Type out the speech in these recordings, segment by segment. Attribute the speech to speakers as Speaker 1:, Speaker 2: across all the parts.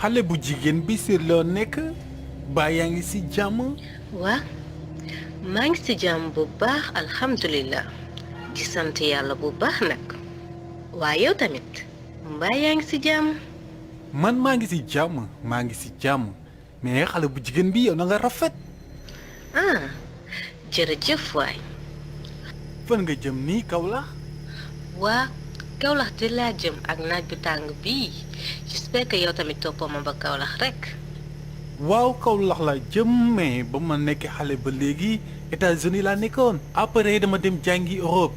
Speaker 1: xale bu jigéen bi si loo nekk baa yaa ngi si jàmm.
Speaker 2: waa maa ngi ci jàmm bu baax alhamdulilah di sant yàlla bu baax nag waa yow tamit mbaa yaa ngi ci jàmm.
Speaker 1: man maa ngi si jàmm maa ngi si jàmm mais xale bu jigéen bi yow na nga rafet.
Speaker 2: ah jërëjëf waay.
Speaker 1: fan nga jëm nii Kaolack.
Speaker 2: waa Kaolack di laa jëm ak naaj bu tàng bii j'espère que yow tamit toppoo ma ba Kaolack rek.
Speaker 1: waaw Kaolack la jëm mais ba ma nekkee xale ba léegi États-Unis laa nekkoon. après dama dem jàngi Europe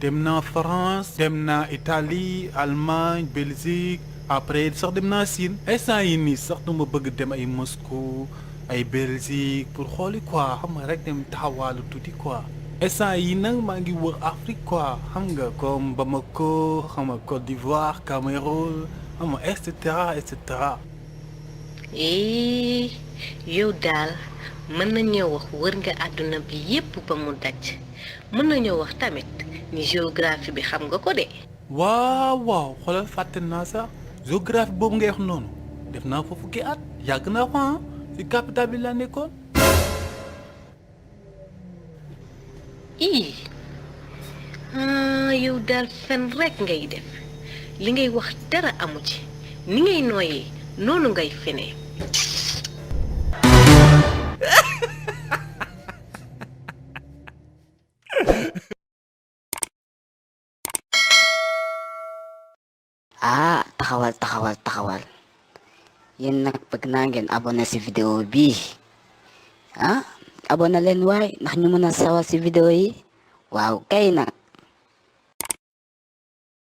Speaker 1: dem naa France dem naa Italie Allemagne Belgique après sax dem naa Chine. instant yi nii sax dama bëgg dem ay Moscou ay Belgique pour xooli quoi xam nga rek dem taxawaalu tuuti quoi. instant yi nag maa ngi wër Afrique quoi xam nga comme Bamako xam nga Côte d'Ivoire Cameroun xam nga et cetera et cetera.
Speaker 2: yow daal mën nañoo wax wër nga àdduna bi yépp ba mu daj mën nañoo wax tamit ni géographie bi xam nga ko de.
Speaker 1: waaw waaw xoolal fàtte naa sax géographie boobu ngay wax noonu def naa fa fukki at yàgg naa fa ci capitale bi laa nekkoon.
Speaker 2: yow daal fen rekk ngay def li ngay wax dara amu ci ni ngay nooyee noonu ngay fenee.
Speaker 3: taxawal yéen nag bëgg naa ngeen abonné ci vidéo bi abonné leen waay ndax ñu mën a sawar ci vidéo yi waaw kay nag